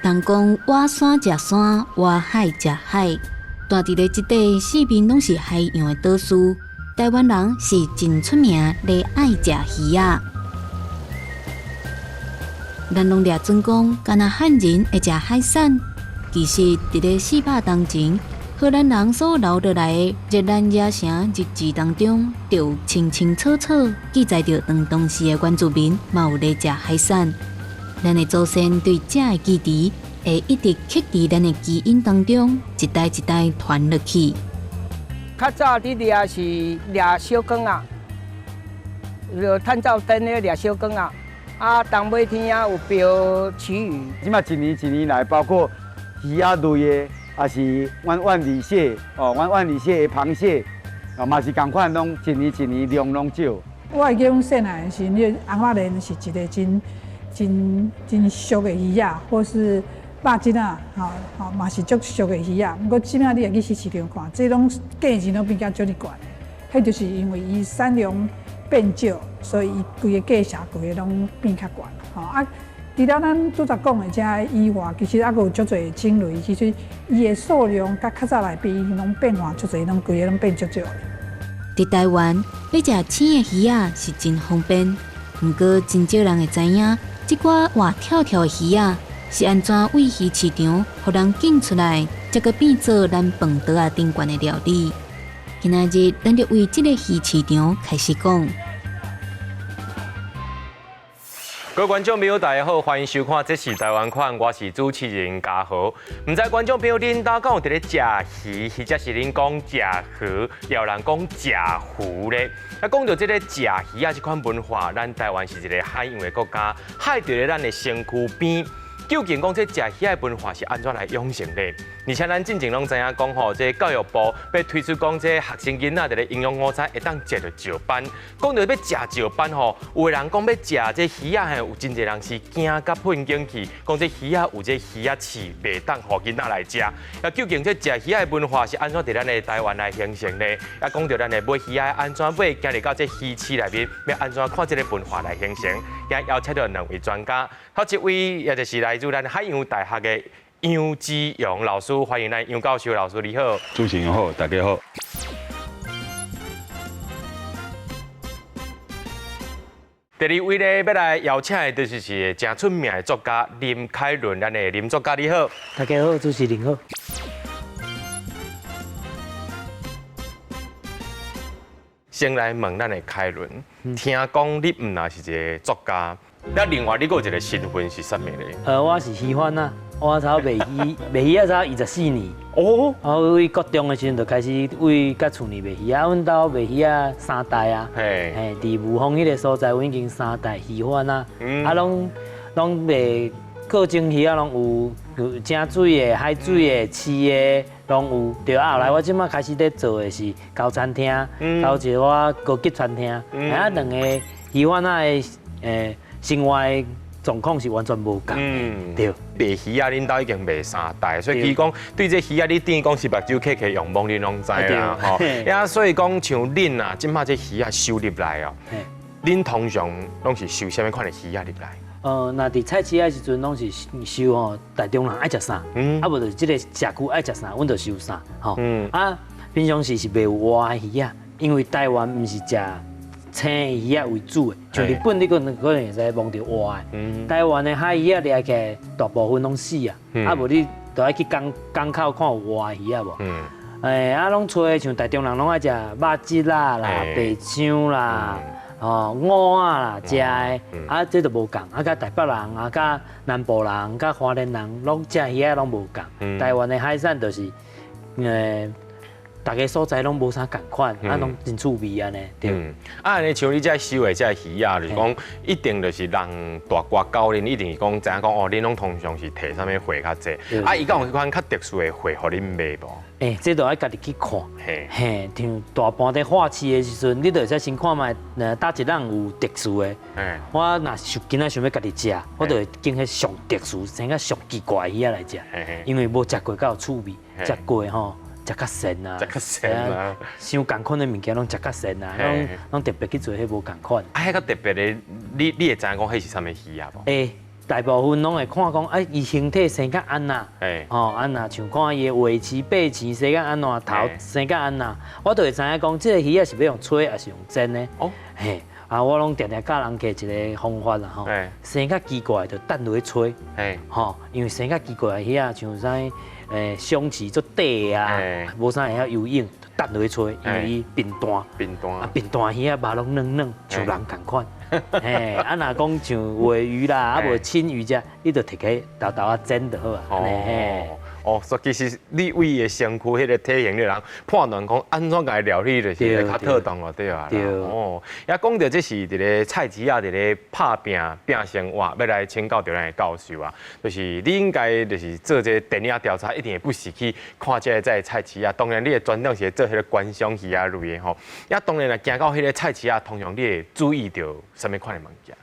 人講倚山食山，倚海食海。蹛佇咧這塊四面攏是海洋的島嶼，台灣人是真出名咧愛食魚仔。咱攏掠準講，干焦漢人會食海產。其實佇咧400冬前，荷蘭人所留落來的熱蘭遮城日誌當中，就有清清楚楚記載著當時的原住民嘛有咧食海產。咱的祖先對食的記憶，會一直刻佇咱的基因當中，一代一代傳落去。較早佇掠是掠小卷仔，有探照燈咧掠小卷仔。啊，東尾天啊有標旗魚。這馬一年一年來，包括魚仔類的，也是阮萬里蟹哦，阮萬里蟹的螃蟹，哦嘛是仝款，攏一年一年量攏少。我會記阮細漢的時陣，尪仔鰱是一个真真真俗的魚仔，或是肉脯仔，吼吼嘛是足俗的魚仔。毋過這馬你會去市場看，這攏價錢攏變甲足爾懸。彼就是因為伊產量變少，所以伊規个價錢規个攏變較懸。吼啊，除了咱拄才講的這以外，其實猶閣有足濟種類，其實伊的數量佮較早來比，攏變化足濟，攏規个攏變足少。佇台灣，欲食青的魚仔是真方便，毋過真少人會知影，這寡活跳跳的魚仔是按怎對魚市場予人揀出來，才閣變做咱飯桌仔頂懸的料理。今仔日，咱就為這个魚市場開始講。各位觀眾朋友，大家好，歡迎收看《這是台灣款》，我是主持人嘉豪。毋知觀眾朋友恁兜敢有佇咧食魚，或者是恁講食魚，也有人講食魚咧。啊，講到這个食魚仔這款文化，咱台灣是一个海洋的國家，海佇咧咱的身軀邊。究竟講這食魚的文化是按怎來養成的？而且咱進前攏知影講吼，這教育部欲推出講這學生囡仔佇咧營養午餐會當食著石斑。講著欲食石斑吼，有的人講欲食這魚仔，有真濟人是驚甲噴警去，講這魚仔有這魚仔刺，袂當予囡仔來食。啊，究竟這食魚仔的文化是按怎佇咱的台灣來形成的？啊，講著咱的買魚仔按怎買，今日到這魚市內面，欲按怎看這个文化來形成？今邀請著兩位專家，頭一位也就是來自咱海洋大學的楊之陽老師，歡迎咱楊教授老師，你好。主持人好，大家好。第二位咧，欲來邀請的就是是誠出名的作家林凱倫，咱的林作家你好。大家好，主持人好。先來問咱的凱倫，聽講你毋但是一个作家，那另外你閣有一个身份是啥物咧？我是魚販啊，我差不多賣魚，賣魚仔差不多24年。我對國中的時陣就開始對佮厝裡賣魚仔，阮兜賣魚仔三代啊。佇霧峰彼个所在，阮已經三代魚販啊。啊，攏攏賣各種魚仔，攏有，有井水的、海水的、飼的，攏有。對啊，後來我這馬開始咧做的是高餐廳，搞一寡高級餐廳。啊，兩个魚販仔的生活的狀況是完全無仝的，對。賣魚仔，恁兜已經賣三代，所以其實講對這魚仔，你等於講是目睭瞌瞌用摸，恁攏知啦，吼。啊，所以講像恁啊，這馬這魚仔收入來哦，恁通常攏是收啥物款的魚仔入來？若佇菜市仔時陣，攏是收吼，台中人愛食啥，啊無就是這个社區愛食啥，阮就收啥，吼。啊，平常時是賣有活的魚仔，因為台灣毋是食青的魚仔為主的，像日本你可能可能會使摸著活的。台灣的海魚仔掠起來，大部分攏死啊，啊無你就愛去港港口看有活的魚仔無？啊，攏揣像台中人攏愛食肉質仔啦、白鯧啦。哦，蚵仔啦，食的，啊，這就無仝，啊，佮台北人啊，佮南部人，佮花蓮人，攏食魚仔攏無仝。台灣的海產就是，逐个所在攏無啥仝款，啊，攏真趣味按呢，對。啊，按呢像你這收的這魚仔，就是講一定就是人大割狗恁一定是講知影講哦，恁攏通常是提啥物貨較濟？啊，伊敢有彼款較特殊的貨予恁賣無？這就愛家己去看。嘿，像大盤佇畫市的時陣，你就會使先看覓，佗一檔有特殊的。我若想今仔想欲家己食，我就會揀彼上特殊、生較上奇怪的魚仔來食。因為無食過較有趣味，食過吼，食較跣啊。食較跣啊。傷仝款的物件攏食較跣啊，攏攏特別去做彼無仝款。啊，彼較特別的，你會知影講彼是啥物魚仔無？會。大部分攏會看講，啊，伊形體生甲按怎，吼，按怎像看伊的尾鰭、背鰭生甲按怎，頭生甲按怎，我就會知影講，這個魚仔是欲用炊抑是用煎的。哦，嘿，啊，我攏定定教人客一個方法啦，吼，生較奇怪就擲落去炊，吼，因為生較奇怪的魚仔，像啥胸鰭足短啊，無啥會曉游泳，就擲落去炊，因為伊貧惰，啊，貧惰魚仔肉攏軟軟，像人仝款。嘿，啊，若講像鮪魚啦，啊無鰊魚這，你就提起沓沓仔煎就好啊。哦。哦，所以其實你為伊的身軀彼個體型，你人判斷講按怎共伊料理就是較妥當咯，對啊。對。哦，也講著這是佇咧菜市仔佇咧拍拚拚生活，欲來請教著咱的教授啊，就是你應該就是做這個田野調查，一定會不時去看這個在菜市仔。當然，你的專長是做彼個觀賞魚仔類的吼。也當然若行到彼個菜市仔，通常你會注意著啥物款的物件？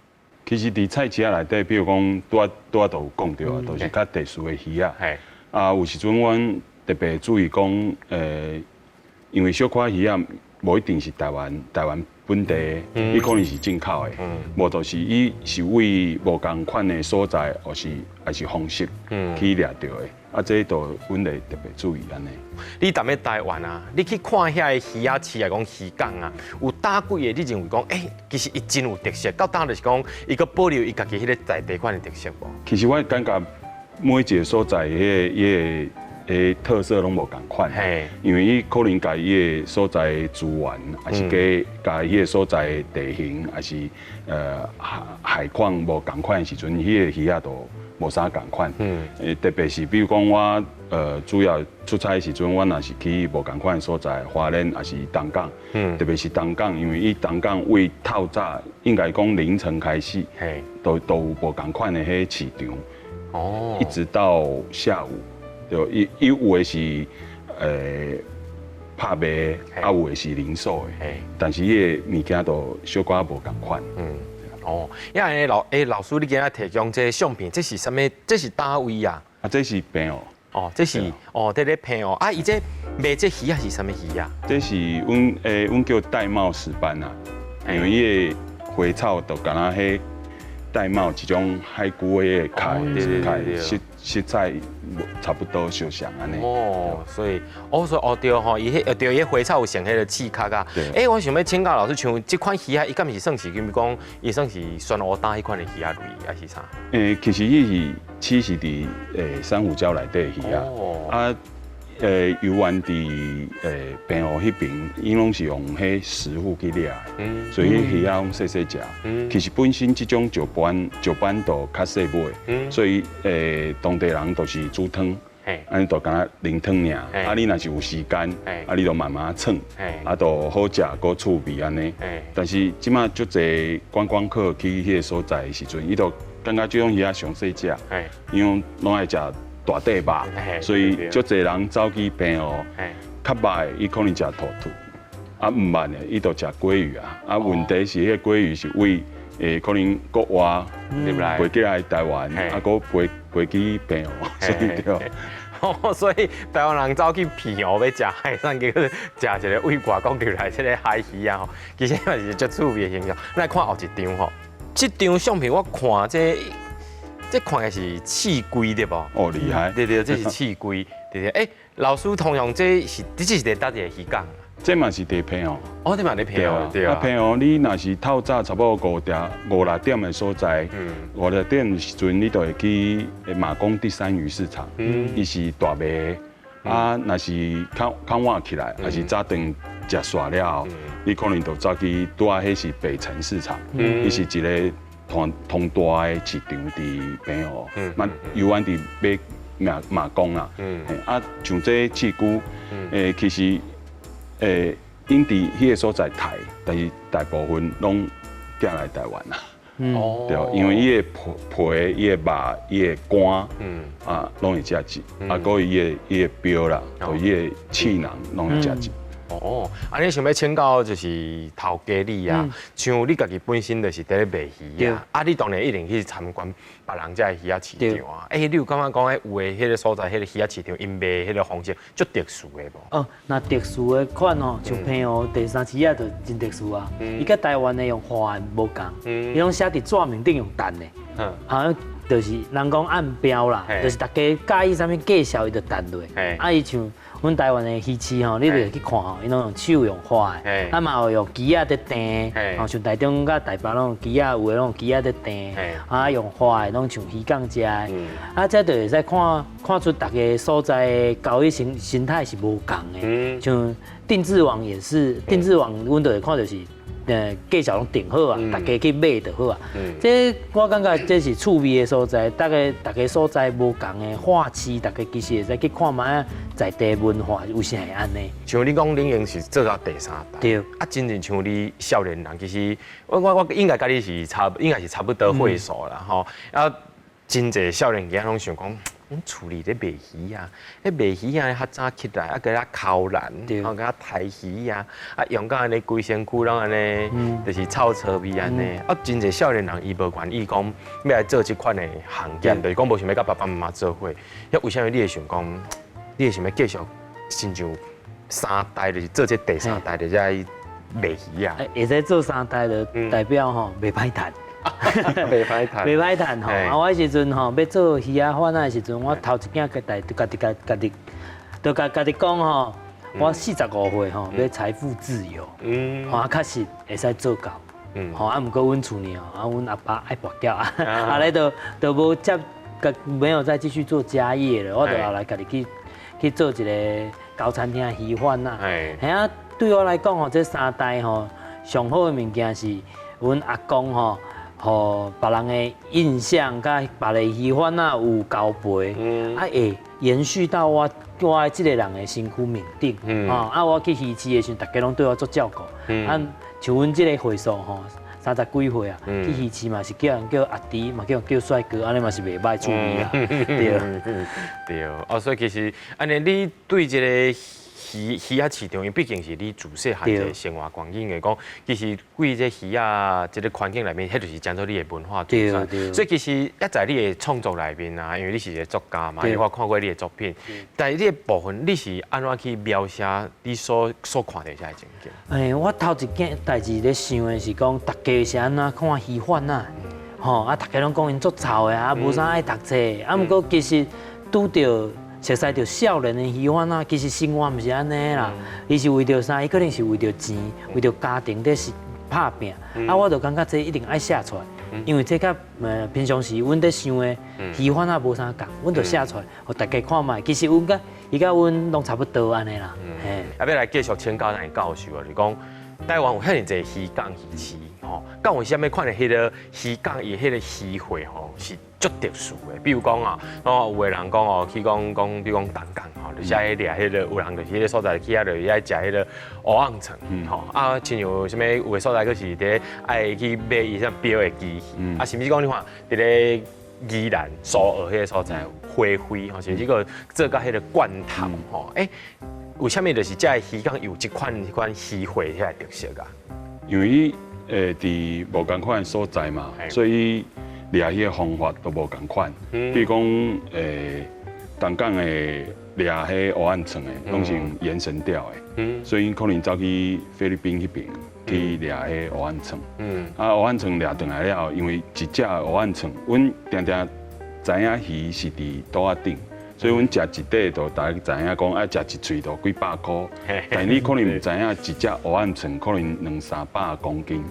其實佇菜市仔內底，比如講拄仔拄仔都有講著啊，都是較特殊的魚仔。啊，有時陣阮特別注意講，因為小可魚仔無一定是台灣本地，伊可能是進口的，無就是伊是為無仝款的所在，或是抑是方式去掠著的。啊，這都阮會特別注意按呢。你踮咧台灣啊，你去看遐个魚仔市啊，講漁港啊，有佗幾個你認為講，其實伊真有特色，到今就是講，伊閣保留伊家己彼个在地款的特色無？其實我感覺每一個所在，彼個特色攏無仝款，因為伊可能共伊个所在資源，抑是共彼個所在地形，抑是海況無仝款的時陣，彼個魚仔都無啥仝款。特別是比如講我主要出差的時陣，我若是去無仝款的所在，花蓮抑是東港。特別是東港，因為伊東港為透早應該講凌晨開始，都有無仝款的彼市場。一直到下午，對，伊有的是拍賣，啊有的是零售的，但是伊个物件都小可無仝款。哦，因為老師，你今仔提供這个相片，這是啥物？這是佗位啊？啊，這是平湖。哦，這是哦，佇咧平湖。啊，伊這賣這魚仔是啥物魚啊？這是阮叫玳瑁石斑啊，因為伊个花草就敢若彼玳瑁一種海龜的殼，殼色彩差不多相像按呢。哦，所以，哦，所以哦對吼，伊彼對伊花草有像彼个刺殼啊。我想欲請教老師，像這款魚仔，伊敢是算是，比如講，伊算是酸烏焦彼款的魚仔類，抑是啥？其實伊是棲息佇珊瑚礁內底的魚仔。啊，遊玩佇平湖彼爿，伊攏是用彼石斧去掠的，所以彼魚仔攏細細隻。其實本身這種石斑都較細尾，所以當地人都是煮湯，按呢就敢若啉湯爾。啊，你若是有時間，啊，你就慢慢嗆，啊，就好食閣趣味按呢。但是這馬足濟觀光客去彼个所在的時陣，伊就感覺這種魚仔上細隻，因為攏愛食大塊肉，所以足濟人走去平湖，較捌的伊可能食土兔，啊毋捌的伊就食鮭魚啊。啊問題是彼个鮭魚是為可能國外入來飛過來台灣，啊閣飛飛去平湖，所以對。所以台灣人走去平湖欲食海產，結果食一个為外國入來這个海魚啊吼，其實嘛是足趣味的現象。咱來看後一張吼，這張相片我看這。這看的是刺龜對無？哦，厲害！對對，這是刺龜，對對。老師通常這是這是佇佗一個漁港？這嘛是佇平湖。哦，這嘛佇平湖，對啊。平湖你若是透早差不多五點五六點的所在，五六點的時陣，你就會去馬公第三魚市場，伊是大賣。啊，若是較較晚起來，抑是早頓食煞了後，你可能就走去拄仔彼是北城市場，伊是一个通通大的市場佇平湖，嘛遊玩佇買馬公啦，啊，像這刺龜，其實𪜶佇彼个所在刣，但是大部分攏寄來台灣啦，對，因為伊的皮、伊的肉、伊的肝，啊，攏會食得，啊，閣伊的鰾啦，佮伊的刺囊攏會食得。哦，啊，你想欲請教就是頭家你啊，像你家己本身就是佇咧賣魚啊，啊，你當然一定去參觀別人遮的魚仔市場啊。你有感覺講，有的彼个所在，彼个魚仔市場，𪜶賣彼个方式足特殊的無？哦，若特殊的款吼，像平湖第三市仔就真特殊啊。伊佮台灣的用畫的無仝，伊攏寫佇紙面頂用彈的。啊，就是人講按標啦，就是大家佮意啥物介紹，伊就彈落。啊，伊像阮台灣的魚市吼，你就去看吼，伊攏用手用劃的，啊嘛有用機仔佇爿，吼像台中佮台北攏用機仔，有的攏用機仔佇爿，啊用劃的攏像漁港食的，啊這就會使看看出逐个所在的交易生態是無仝的，像定置網也是，定置網阮就會看著是。價錢攏定好啊，大家去買就好啊。這我感覺這是趣味的所在，逐个逐个所在無仝的畫市，大家其實會使去看覓在地文化有啥會按呢？像你講，恁已經是做到第三代。對。啊，真正像你少年人，其實我應該佮你是差，應該是差不多歲數啦，吼。啊，真濟少年囝攏想講，阮厝裡咧賣魚啊，彼賣魚仔較早起來，啊，閣較剾籃，吼，閣較刣魚啊，啊，用甲按呢規身軀攏按呢，就是臭臭味按呢。啊，真濟少年人伊無願意講欲來做這款的行業，就是講無想欲佮爸爸媽媽做伙。遐為啥物你會想講，你會想欲繼續親像三代，就是做這第三代的這賣魚仔？會使做三代就代表吼袂歹趁。袂歹趁，袂歹趁吼。啊，我彼時陣吼，欲做魚仔販仔的時陣，我頭一件家己家己家家己，就共家己講吼，我45歲吼，欲財富自由，吼，確實會使做到。吼，啊，毋過阮厝裡吼，啊，阮阿爸愛跋筊啊，後來就無接，沒有再繼續做家業了，我就後來家己去做一个高餐廳魚販仔。嘿啊，對我來講吼，這三代吼，上好的物件是阮阿公吼，予別人的印象，佮別个魚販仔有交陪，啊會延續到我這個人的身軀面頂，啊我去魚市的時陣，大家攏對我足照顧，啊像阮這個歲數吼，30幾歲啊，去魚市嘛是叫人叫阿弟，嘛叫人叫帥哥，按呢嘛是袂䆀趣味啦，對。對，哦，所以其實按呢，你對這個魚仔市場，因為畢竟是你自細漢這個生活環境來講，其實對這魚仔這个環境內面，彼就是成做你的文化資產。所以其實也在你的創作內面啊，因為你是一个作家嘛，因為我看過你的作品。但是你的部分，你是按怎去描寫你所看著這个情景？欸，我頭一件代誌咧想的是講，大家是按怎看魚販仔？吼啊，大家攏講𪜶足臭的啊，無啥愛讀冊。啊，毋過其實拄著熟似著少年的魚販仔，其實生活毋是按呢啦。伊是為著啥？伊可能是為著錢，為著家庭佇是拍拚。啊，我就感覺這一定愛寫出來，因為這佮平常時阮佇想的魚販仔無啥仝，阮就寫出來，予大家看覓。其實阮佮伊佮阮攏差不多按呢啦。嘿，啊，欲來繼續請教咱的教授啊，就是講台灣有遐爾濟漁港魚市，吼，敢有啥物款的彼个漁港伊彼个漁貨吼是足特殊的？比如講啊，哦，有的人講哦，去講講，比如講東港吼，就是愛掠彼个，有人就是彼个所在去遐就是愛食彼个蚵仔腸，吼，啊，親像啥物有的所在閣是佇愛去買伊啥標的機器，啊，甚至講你看佇咧宜蘭蘇澳彼个所在花卉吼，甚至閣做甲彼个罐頭吼，欸，為啥物就是這个漁港有這款這款漁貨遐个特色啊？因為伊佇無仝款的所在嘛，所以掠彼个方法都無仝款。比如講，東港的掠彼蚵仔腸的，攏是用延繩釣的，所以可能走去菲律賓彼邊去掠彼蚵仔腸。啊，蚵仔腸掠轉來了後，因為一隻蚵仔腸，阮定定知影魚是佇肚仔頂。所以阮食一塊就大家知影講，愛食一喙就幾百箍，但你可能毋知影一隻蚵仔腸可能兩三百公斤，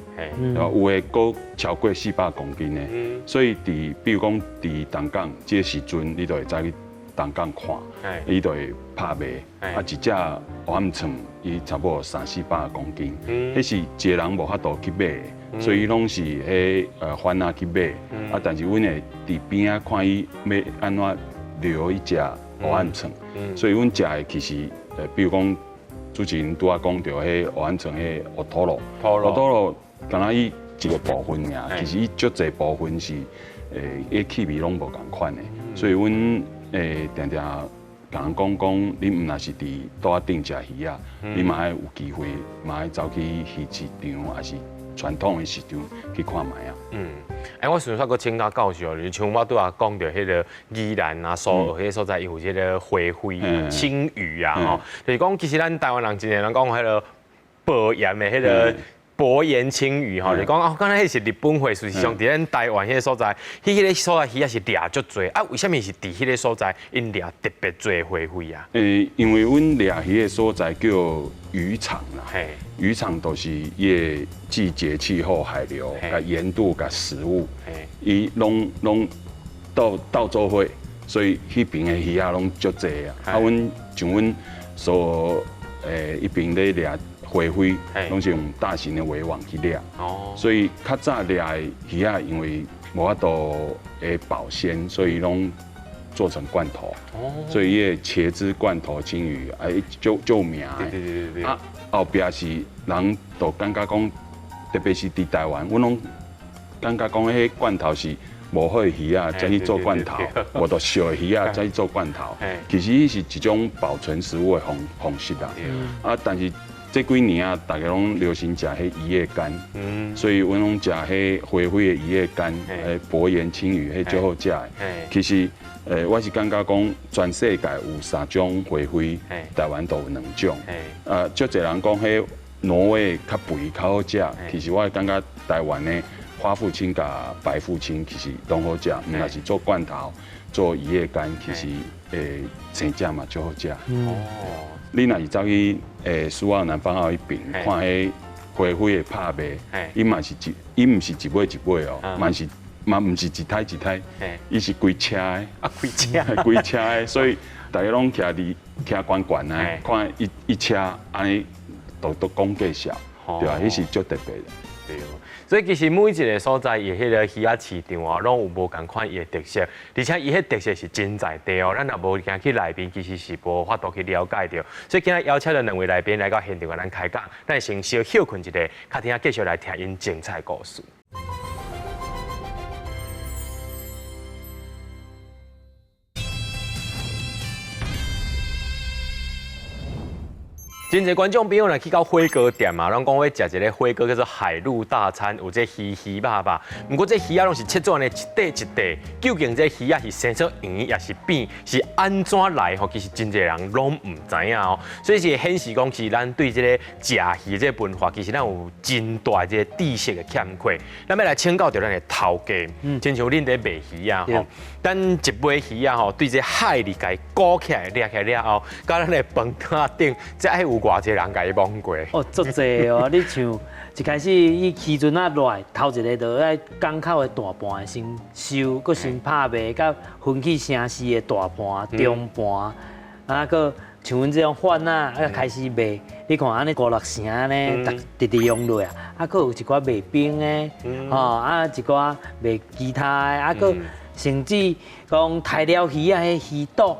有的閣超過400公斤的。所以佇比如講佇東港這个時陣，你就會走去東港看，伊就會拍賣，啊一隻蚵仔腸伊差不多三四百公斤，彼是一个人無法度去買的，所以攏是彼販仔去買，啊但是阮會佇邊仔看伊欲按怎留彼隻蚵仔腸，所以阮食的其實，比如講主持人拄仔講著彼蚵仔腸彼烏托羅，烏托羅敢若伊一个部分爾，其實伊足濟部分是，彼氣味攏無仝款的，所以阮定定共人講講，你毋若是佇桌仔頂食魚仔，你嘛愛有機會，嘛愛走去魚市場，抑是傳統的市場去看覓仔。欸，我順煞閣請教教授，就是像我拄仔講著彼个宜蘭啊、蘇澳彼个所在，伊有這个花卉、青魚啊，吼，就是講其實咱台灣人真濟人講彼个薄鹽的彼个。薄鹽鯖魚吼，就講哦，敢若彼是日本貨，事實上佇咱台灣彼个所在，彼个所在魚仔是掠足濟，啊，為啥物是佇彼个所在𪜶掠特別濟花卉啊？因為阮掠魚的所在叫漁場啦，漁場都是伊的季節、氣候、海流、佮鹽度、佮食物，伊攏攏鬥鬥做伙，所以彼邊的魚仔攏足濟啊。啊，阮像阮所彼邊咧掠花卉，攏是用大型的圍網去掠，所以較早掠的魚仔因為無法度會保鮮，所以攏做成罐頭，所以伊的茄汁罐頭鯖魚，哎，足足有名的。啊，後壁是人就感覺講，特別是佇台灣，阮攏感覺講，彼罐頭是無好的魚仔才去做罐頭，無就俗的魚仔才去做罐頭。其實彼是一種保存食物的方方式啦。啊，但是這幾年啊，大家攏流行食彼魚仔乾，所以阮攏食彼花卉的魚仔乾，薄鹽鯖魚，彼足好食的。其實，我是感覺講，全世界有三種花卉，台灣就有兩種。足濟人講彼挪威較肥較好食，其實我感覺台灣的花腹鯖佮白腹鯖其實攏好食，毋但是做罐頭、做魚仔乾，其實生食嘛足好食。你若是走去蘇澳南方澳彼邊看彼花卉的拍賣，伊嘛是一，伊毋是一尾一尾哦，嘛是嘛毋是一台一台，伊是規車的，啊規車，規車的，所以大家攏徛佇徛懸懸啊，看一一車按呢都都講介紹，對啊，彼是足特別的。對，所以其實每一個所在伊彼個魚仔市場啊，攏有無仝款伊的特色，而且伊彼特色是真在地哦。咱若無行去內面，其實是無法度去了解著。所以今日邀請了兩位來賓來到現場，共咱開講。咱先小歇睏一下，較聽繼續來聽𪜶精彩故事。真濟觀眾朋友若去到火鍋店啊，攏講欲食一个火鍋叫做海陸大餐，有這魚魚肉肉。毋過這魚仔攏是切做按呢一塊一塊，究竟這魚仔是生做圓抑是扁，是按怎來吼？其實真濟人攏毋知影哦。所以是顯示講，是咱對這个食魚這个文化，其實咱有真大這个知識的欠缺。咱欲來請教著咱的頭家，親像恁佇賣魚仔吼，咱一尾魚仔吼，對這海裡共伊鼓起來掠起來了後，到咱的飯桌頂，這愛有偌濟人共伊摸過？哦，足濟哦！你像一開始伊漁船仔落來，頭一个就愛港口的大盤先收，閣先拍賣，佮分去城市的大盤、中盤，啊，閣像阮這種販仔，啊開始賣。你看按呢五六成按呢，逐直直用落啊，啊，閣有一寡賣冰的，吼，啊，一寡賣其他的，啊，閣甚至講刣了魚仔，彼魚肚，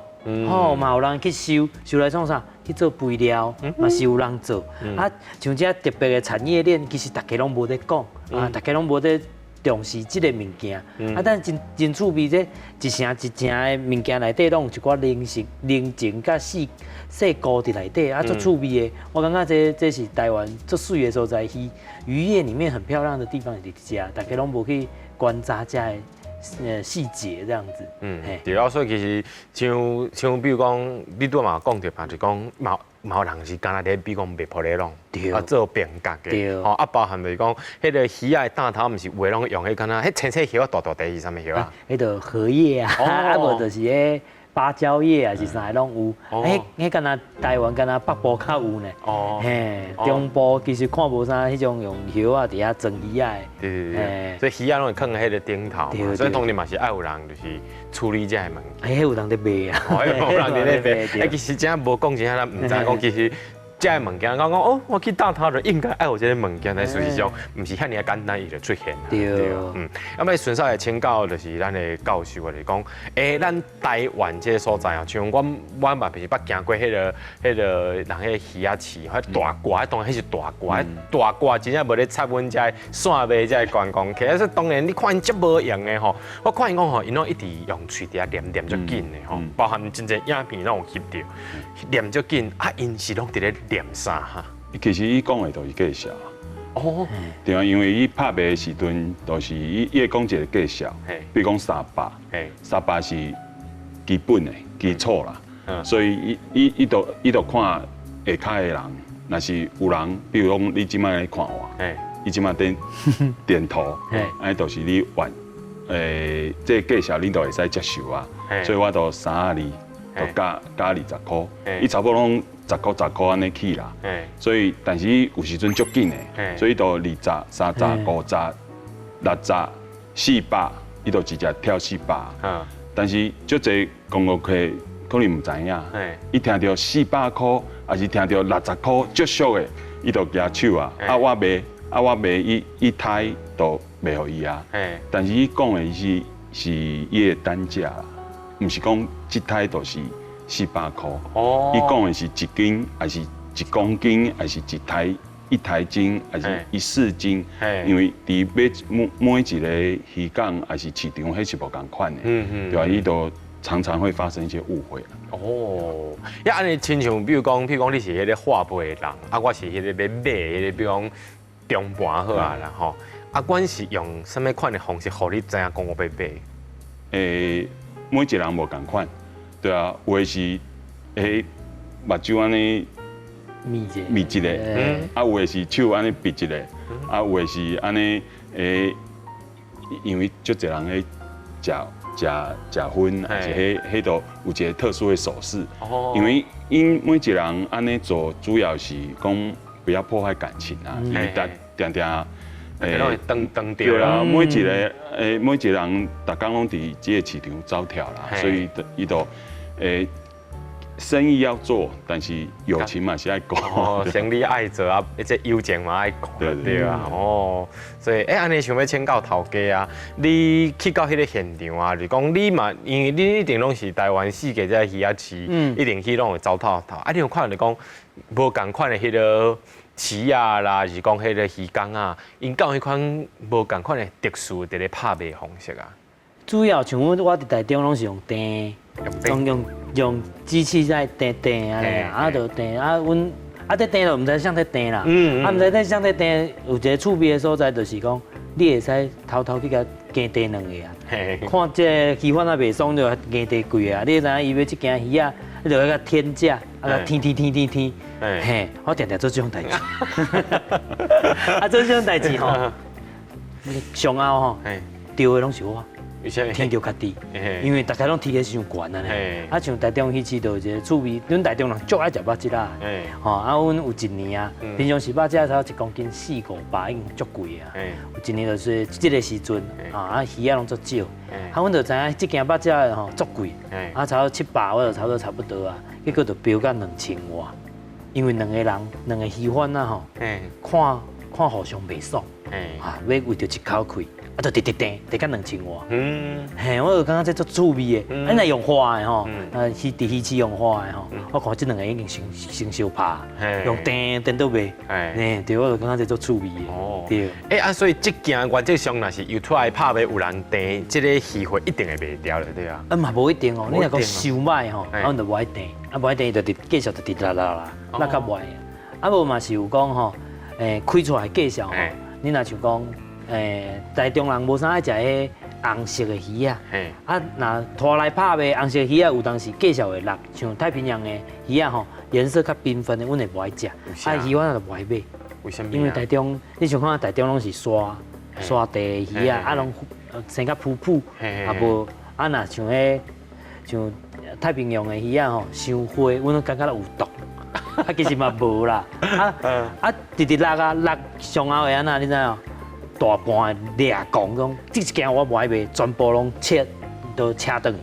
吼，嘛有人去收，收來創啥？去做肥料，嘛是有人做。啊，像這特別的產業鏈，其實大家攏無咧講，啊，大家攏無咧重視這個物件。啊，但真真趣味，這一城一城的物件內底，攏有一寡人情、人情佮細細故佇內底，啊，足趣味的。我感覺這這是台灣足媠的所在，魚魚業裡面很漂亮的地方是佇遮，大家攏無去觀察遮的細節這樣子。對啊，所以其實像像比如講，你拄嘛講著嘛，就講嘛嘛有人是干焦佇比如講賣玻璃籠，啊做平角的，吼啊包含就是講，彼个魚仔的擔頭，毋是有的攏用彼敢若彼青青葉仔大大塊是啥物葉仔？彼就荷葉啊，啊無就是彼芭蕉葉啊，是啥攏有。彼彼敢若台灣敢若北部較有呢。嘿，中部其實看無啥彼種用葉仔佇遐裝魚仔的。對對對。所以魚仔攏會囥佇彼个頂頭嘛，所以當然嘛是愛有人就是處理這个物件。彼有人佇賣啊。有人佇咧賣。其實這無講真正咱毋知講其實。這个物件，講講哦，我去擔頭就應該愛有這个物件，但事實上毋是遐爾簡單，伊就出現。對，啊，欲順手來請教，就是咱的教授啊，就是講，咱台灣這个所在啊，像阮阮嘛，平時捌行過彼个彼个人彼个魚仔市，彼大褂，當然彼是大褂，大褂真正無咧插阮遮線尾遮觀光客，所以當然你看𪜶足無閒的吼，我看𪜶講吼，𪜶攏一直用喙佇遐念念足緊的吼，包含真濟影片攏有翕著，念足緊，啊，𪜶是攏佇咧念啥哈？其實伊講的都是介紹。哦，對啊，因為伊拍賣的時陣，都是伊伊會講一個介紹，比如講三百，三百是基本的基礎啦，所以伊伊伊就伊就看下跤的人，若是有人，比如講你這擺來看我，伊這馬點點頭，按呢就是你願，這個價數恁都會使接受啊，所以我就三仔二，就加加20箍，伊差不多攏十箍十箍按呢起啦，所以但是有時陣足緊的，所以就二十、三十、50、60、四百，伊就直接跳四百。但是足濟觀光客可能毋知影，伊聽著四百箍，抑是聽著60箍足俗的，伊就舉手啊，啊我賣，啊我賣，伊伊刣就賣予伊啊。但是伊講的是是伊的單價啦，毋是講這刣就是四百箍。伊講的是一斤，抑是1公斤，抑是一刣一刣斤，抑是一市斤。因為佇買每每一个漁港抑是市場，彼是無仝款的。對啊，伊都常常會發生一些誤會。哦，呀，按呢親像，比如講，你是彼个化賣的人，啊，我是彼个欲買彼個，比如講中盤好啊啦吼。啊，阮是用啥物款的方式，予你知影講我欲買？每一個人無仝款，對啊，有的是目睭按呢瞇一瞇一个，啊，有的是手按呢比一个，啊，有的是按呢因為足濟人咧食食食薰，抑是彼彼度有一个特殊的手勢。因為𪜶每一個人按呢做，主要是講不要破壞感情啊，因為逐定定。當當對啊，每一個人，逐工攏佇這個市場走跳啦，所以伊就生意要做，但是友情嘛是愛顧。哦，生意愛做啊，這友情嘛愛顧。對啊，哦，所以按呢想欲請教頭家啊，你去到彼个現場啊，就是講你嘛，因為你一定攏是台灣四界這魚仔市，一定去攏會走透透。啊，你有看著講無仝款的彼个市仔啦，是講彼个漁工啊，𪜶敢有彼款無仝款的特殊佇咧拍賣方式啊？主要像阮我佇台中攏是用訂，用用用機器在訂訂按呢，啊就訂啊，阮啊這訂就毋知啥在訂啦，啊毋知在啥在訂，有一个趣味的所在就是講，你會使偷偷去共加訂兩個啊，看這个魚販仔袂爽就加訂幾个啊，你知影伊欲這件魚仔，你就欲共添價，啊共添添添添添，嘿，我定定做這種代誌，啊做這種代誌吼，上後吼，著的攏是我。添著家己，因為大家攏提得傷懸按呢。啊，像台中魚市就有一个趣味，阮台中人足愛食肉質仔，吼啊，阮有一年啊，平常時肉質仔差不多1公斤四五百，已經足貴啊。有一年就是這个時陣，啊魚仔攏足少，啊，阮就知影這件肉質仔吼足貴，啊，差不多700，我就差不多差不多啊，結果就標到2000外，因為兩个人兩个魚販仔吼，看看互相袂爽，啊，欲為著一口氣。啊，就直直訂，訂到2000外。嘿，我就感覺這足趣味的。啊，若用畫的吼，啊，魚佇魚市用畫的吼，我看這兩个已經先先相拍，用訂訂都賣。嘿，對，我就感覺這足趣味的。哦，對。啊，所以這件原則上若是游出來拍賣有人訂，這个魚貨一定會賣掉了，對啊。啊嘛無一定哦，你若講傷歹吼，啊，阮就無愛訂，啊，無愛訂就直繼續就直落落啦，落較袂。啊，無嘛是有講吼，開出來價數吼，你若像講。台中人無啥愛食彼紅色的魚仔，啊，若拖來拍賣紅色魚仔，有當時價數會落，像太平洋的魚仔吼，顏色較繽紛的，阮會無愛食，啊，魚販就無愛買。為啥物？因為台中，你想看台中攏是沙沙地的魚仔，啊，攏生較浮浮，啊無，啊若像彼像太平洋的魚仔吼，傷灰，阮攏感覺有毒，啊，其實嘛無啦，啊啊，直直落啊落上後會按怎，你知影？大盤掠講講，這一件我無愛賣，全部攏切都車轉去。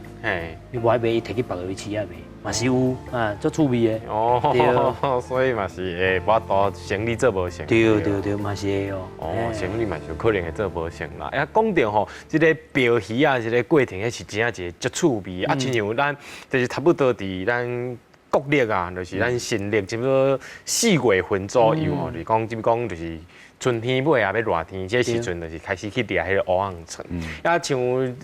伊無愛賣，伊提去別个魚市仔賣，嘛是有啊，足趣味的。哦，所以嘛是會無法度生意做無成。對對對，嘛是會哦。哦，生意嘛是有可能會做無成啦。啊，講著吼，這個標魚仔這个過程，彼是真正一个足趣味。啊，親像咱就是差不多佇咱國曆啊，就是咱新曆，差不多4月份左右吼，就是講，這講就是春天尾啊，欲熱天，這時陣就是開始去掠彼个烏甕蟲。啊，像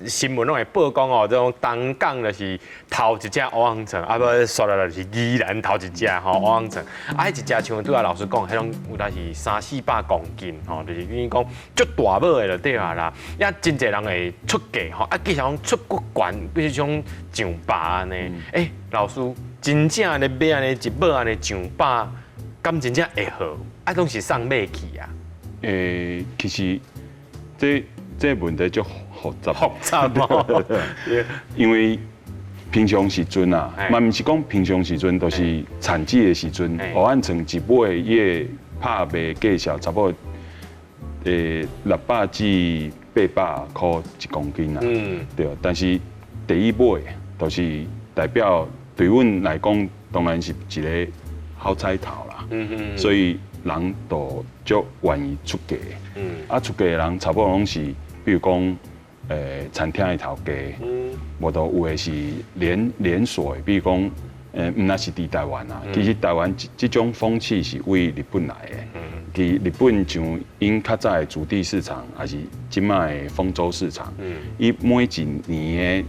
新聞攏會報講哦，這種東港就是頭一隻烏甕蟲，啊無煞落來就是宜蘭頭一隻吼烏甕蟲。啊，彼一隻像拄仔老師講，彼種有當是三四百公斤吼，就是等於講足大尾的就對啊啦。也真濟人會出價吼，啊，其實講出閣懸，比如講上百按呢。欸，老師，真正咧買按呢一尾按呢上百，敢真正會好？啊，攏是送買去啊？其實這問題足複雜，複雜哦，因為平常時陣啊，嘛毋是講平常時陣，就是產季的時陣，蚵仔鯆一尾伊的拍賣價數差不多600至800箍一公斤啊，對。但是第一尾就是代表對阮來講，當然是一個好彩頭啦，所以人都足願意出價。啊，出價的人差不多攏是，比如講，餐廳的頭家，無就有的是連鎖的，比如講，毋但是佇台灣啊，其實台灣這種風氣是對日本來的。佇日本像𪜶較早的築地市場，抑是這擺的豐洲市場，伊每一年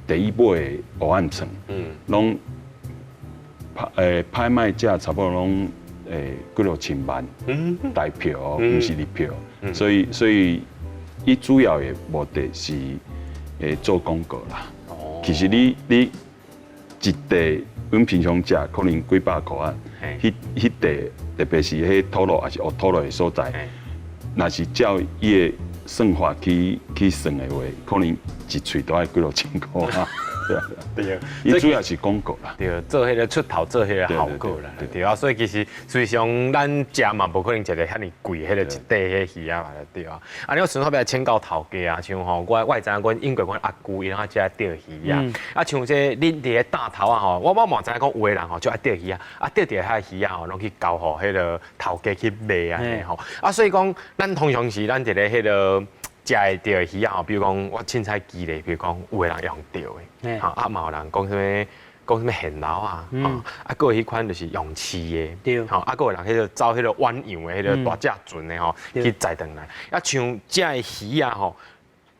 的第一尾蚵仔鯆，攏拍賣價差不多攏幾落千萬台票，毋是日票，所以伊主要的目的是做廣告啦。其實你一塊，阮平常食可能幾百箍啊，彼塊特別是彼土路抑是烏土路的所在，若是照伊的算法去算的話，可能一喙都愛幾落千箍啊。對啊，伊主要是廣告啦，對，做彼個出頭，做彼個效果啦，對啊，所以其實實際上咱食嘛，無可能食著遐爾貴，彼個一塊彼魚仔嘛，對啊。啊，你順便來請教頭家啊，像吼，我會知影阮英國阮阿舅伊攏愛釣魚仔，啊，像這恁佇咧擔頭仔吼，我嘛知影講有的人吼就愛釣魚仔，啊，釣著遐魚仔吼，攏去交予彼個頭家去賣啊，吼，啊，所以講咱通常是咱佇咧彼個食會著的魚仔吼，比如講我凊彩舉例，比如講有的人用釣的，吼啊嘛有人講啥物現撈啊，啊，閣有彼款就是用飼的，吼啊，閣有人彼個走彼個遠洋的彼個大隻船的吼去載轉來。啊，像這个魚仔吼，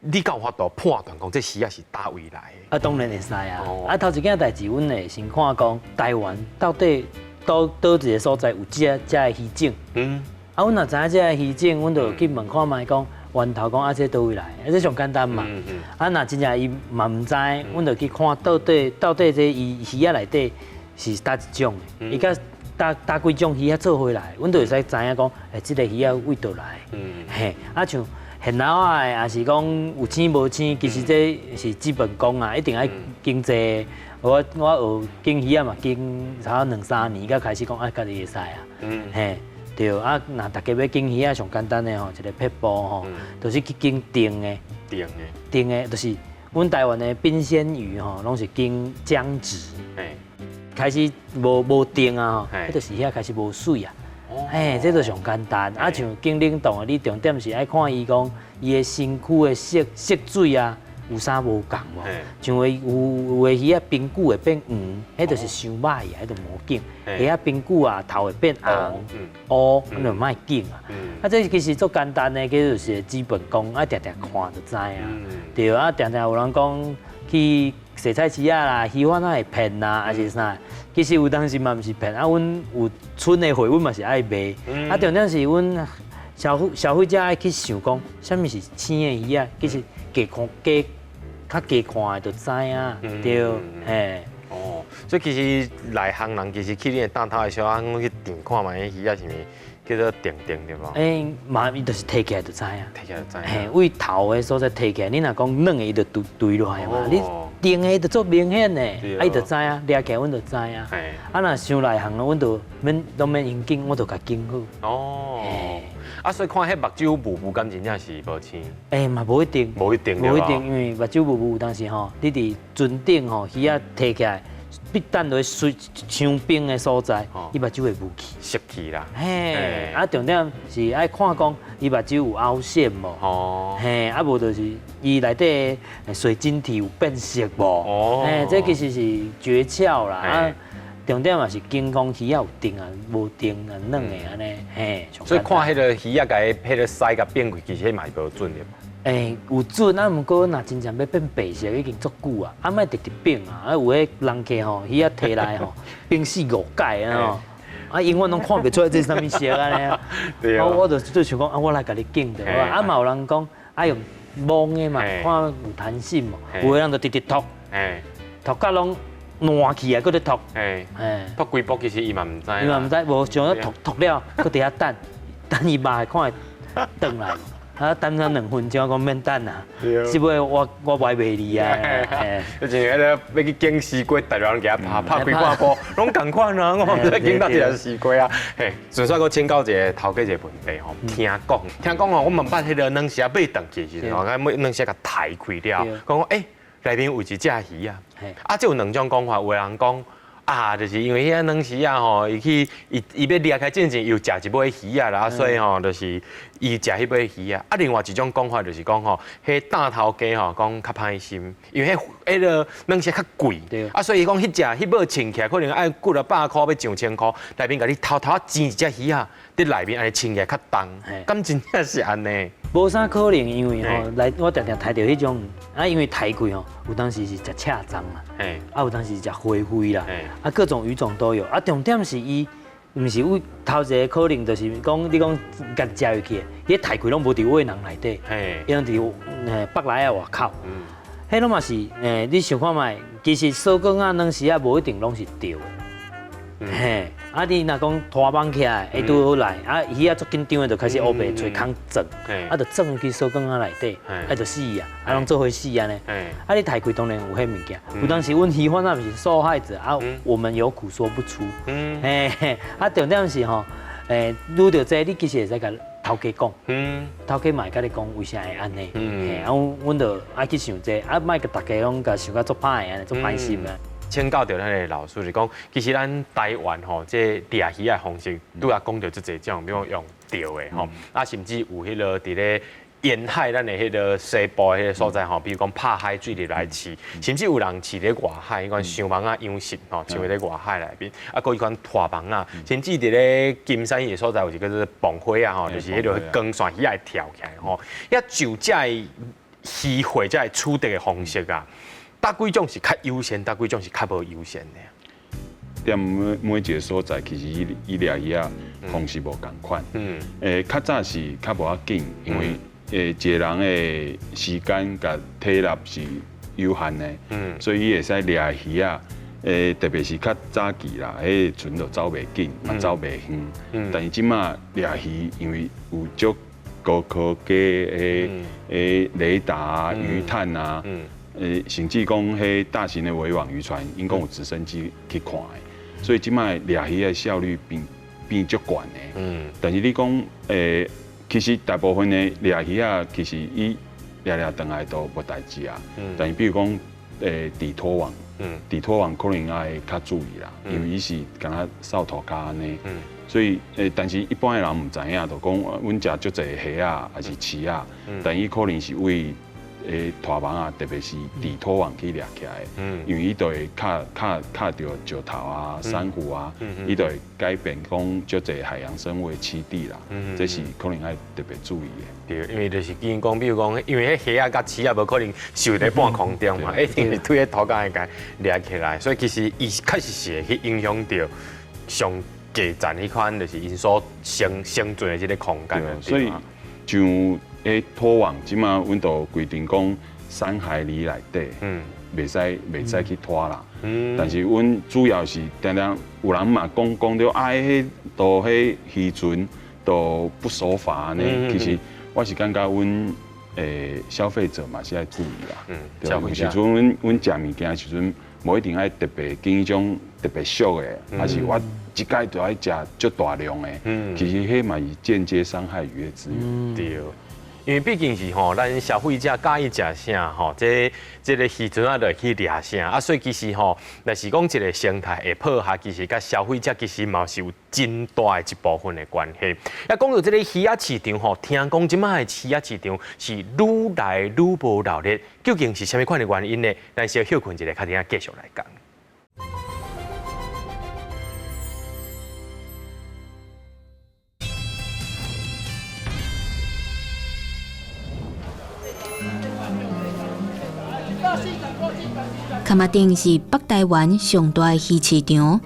你敢有法度判斷講這魚仔是佗位來的？啊，當然會使啊。啊，頭一件代誌，阮會先看講台灣到底佗佗一个所在有這个魚種。啊，阮若知影這个魚種，阮就去問看覓講。源頭講啊，這佗位來？啊，這上簡單嘛。啊，若真正伊嘛毋知，阮就去看到底這伊魚仔內底是佗一種的，伊佮佗幾種魚仔做伙來，阮就會使知影講，這个魚仔佗來。嘿，啊像現撈仔的，抑是講有青無青，其實這是基本功啊，一定愛經濟。我學經魚仔嘛，經差不多兩三年，才開始講啊，家己會使啊。嘿。對啊，若大家欲揀魚仔上簡單的吼，一個撇步吼，就是去揀甜的。甜的。甜的，就是阮台灣的冰鮮魚吼，攏是揀漿質。開始無甜啊吼，彼就是遐開始無水啊。嘿，這就上簡單。啊，像揀冷凍的，你重點是愛看伊講伊的身軀的色水啊，有啥無仝無？像有的魚仔冰久會變黃，彼就是傷歹啊，彼就無揀。魚仔冰久啊，頭會變紅、烏，咱就莫揀啊。啊，這其實足簡單的，這就是基本功，啊，定定看就知啊。對啊，定定有人講去踅菜市仔啦，魚販仔會騙啦，抑是啥？其實有當時嘛毋是騙啊，阮有賰的貨，阮嘛是愛賣。啊，重點是阮消費者愛去想講，啥物是青的魚仔，其實加看加較加看的就知影，對，嘿。哦，所以其實內行人其實去恁的擔頭的時候，啊，去掂看覓彼魚仔是毋叫做定定對無？欸，嘛，伊就是提起來就知影。提起來就知。嘿，對頭的所在提起來，你若講軟的，伊就墜落來嘛。你定的就足明顯的，啊，伊就知影，掠起來阮就知影。啊，若傷內行的，阮就免攏免𪜶揀，我就共揀好。哦。啊，所以看彼目睭霧霧，敢真正是無青？欸，嘛無一定。無一定。無一定，因為目睭霧霧有當時吼，你佇船頂吼，魚仔提起來，必等落水傷冰的所在，伊目睭會霧去。濕去啦。嘿，啊，重點是愛看講伊目睭有凹陷無？哦。嘿，啊無就是伊內底水晶體有變色無？哦。嘿，這其實是訣竅啦。啊，重點嘛是揀講魚仔有定啊，無定啊，軟的按呢，嘿。所以看彼个魚仔共彼个鰓共變開，其實彼嘛是無準的。欸，有準啊，毋過若真正欲變白色，已經足久啊，啊莫直直變啊，啊有的人客吼，魚仔提來吼，變四五改啊吼，啊永遠攏看袂出來這是啥物色按呢。對啊。我就最想講啊，我來共你揀著，啊嘛有人講愛用摸的嘛，看有彈性無？有的人就直直托，托甲攏爛去啊，閣咧托。欸，托規步其實伊嘛毋知。伊嘛毋知，無像咧托托了，閣佇遐等，等伊肉看會。轉來。啊，等咱2分鐘，講免等啊，這尾我袂賣你啊。就像彼个欲去揀西瓜，台灣人共拍拍幾掛步，攏仝款啊！我毋知揀佗一个西瓜啊。嘿，順煞閣請教一个頭家一個問題吼，聽講聽講吼，我嘛捌彼个軟絲仔買轉去的時陣吼，買軟絲共刣開了，講欸內面有一隻魚啊，啊，這有兩種講法，有的人講。啊，就是因為彼個軟絲仔吼，伊去伊伊欲掠開進前，又食一尾魚仔啦，所以吼，就是伊食彼尾魚仔。啊，另外一種講法就是講吼，彼擔頭家吼講較歹心，因為彼彼个軟絲較貴，啊，所以伊講彼隻彼尾稱起來可能愛幾若百箍，欲上千箍，內面共你偷偷煎一隻魚仔，佇內面按呢稱起來較重，敢真正是按呢？無啥可能，因為吼來我定定刣著彼種，啊，因為刣開吼，有當時是食赤鬃啦，啊，有當時是食花輝啦，啊，各種魚種都有，啊，重點是伊毋是有頭一个可能，就是講你講共食入去，伊刣開攏無佇尾囊內底，伊攏佇腹內仔外口，彼攏嘛是，你想看覓，其實鎖管仔軟絲仔無一定攏是著的。嘿，啊！你若講拖網起來，會拄好來，啊，魚仔足緊張的，就開始烏白揣空鑽，啊，就鑽去鎖管仔內底，啊，就死啊，啊，攏做伙死按呢。啊，你刣開當然有彼物件，有當時阮魚販仔毋是受害者，啊，我們有苦說不出。嘿嘿，啊，重點是吼，拄著這個，你其實會使共頭家講，頭家嘛會共你講為啥會按呢？嘿，啊，阮就愛去想這個，啊，莫共逐家攏共想甲足歹的按呢，足歹心啊。請教著咱的老師是講，其實咱台灣吼，這掠魚的方式，拄仔講著足濟種，比如講用釣的吼，啊，甚至有彼个佇咧沿海咱的彼个西部彼个所在吼，比如講拍海水入來飼，甚至有人飼咧外海，彼款箱網仔養殖吼，像咧外海內面，啊，閣彼款拖網仔，甚至佇咧金山彼个所在有一个叫做磅花仔吼，就是彼个光線魚仔會跳起來吼，遐就這漁獲這取得的方式啊。佗幾種是較優先，佗幾種是較無優先的？踮每一个所在，其實伊伊掠魚仔方式無仝款。較早是較無要緊，因為一个人的時間佮體力是有限的。所以伊會使掠魚仔，特別是較早期啦，彼个船就走袂緊，嘛走袂遠。但是這馬掠魚，因為有足高科技的雷達啊、魚探啊。甚至講彼大型的圍網漁船，𪜶講有直升機去看的，所以這擺掠魚的效率變變足懸的。但是你講，其實大部分的掠魚仔，其實伊掠掠轉來都無代誌啊。但是比如講，底拖網，底拖網可能愛較注意啦，因為伊是敢若掃塗跤按呢。所以，但是一般的人毋知影，就講阮食足濟蝦仔，抑是刺仔，但伊可能是為拖網啊，特別是底拖網去掠起來，因為伊就會卡卡卡著石頭啊、珊瑚啊，伊就會改變講足濟海洋生物的棲地啦，這是可能愛特別注意的。對，因為就是見講，比如講，因為彼蝦仔佮刺仔無可能受佇半空中嘛，一定是對彼塗跤會共掠起來，所以其實伊確實是會去影響著上低層彼款，就是𪜶所生生存的這個空間。所以像。拖網，這馬阮都規定講3海里內底，袂使袂使去拖啦。但是阮主要是定定有人嘛講講著啊，彼都彼漁船都不守法呢。其實我是感覺阮消費者嘛是愛注意啦。對，有時陣阮阮食物件的時陣，無一定愛特別揀彼種特別俗的，抑是我一擺就愛食足大量的。其實彼嘛是間接傷害漁業資源。對。因為畢竟是吼，咱消費者佮意食啥吼，這這个漁船仔就會去掠啥啊，所以其實吼，若是講一个生態會破壞，其實佮消費者其實嘛是有真大的一部分的關係。啊，講到這个魚仔市場吼，聽講這擺的魚仔市場是愈來愈無熱鬧，究竟是啥物款的原因呢？咱小歇睏一下，較陣仔繼續來講。崁仔頂是北台灣上大的魚市場，